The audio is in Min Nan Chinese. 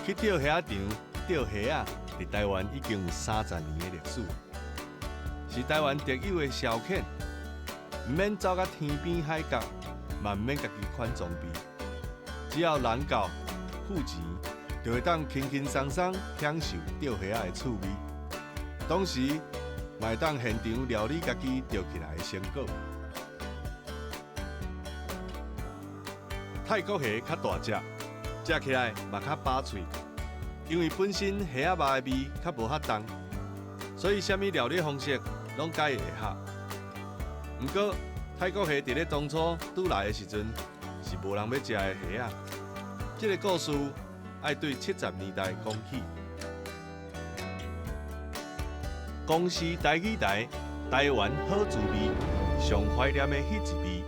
去釣蝦仔場釣蝦仔，佇台灣已經有30年的歷史，是台灣特有的消遣，毋免走到天邊海角，嘛毋免家己款裝備，只要人夠付錢，就會當輕輕鬆鬆享受釣蝦仔的趣味。同時，嘛會當現場料理家己釣起來的成果。泰國蝦較大隻，食起來嘛較飽喙，因為本身蝦仔肉的味較無遐重，所以啥物料理方式攏佮伊會合。毋過，泰國蝦佇咧當初拄來的時陣是無人欲食的蝦仔。這个故事愛對70年代講起。公視台語台，台灣好滋味，上懷念的彼一味。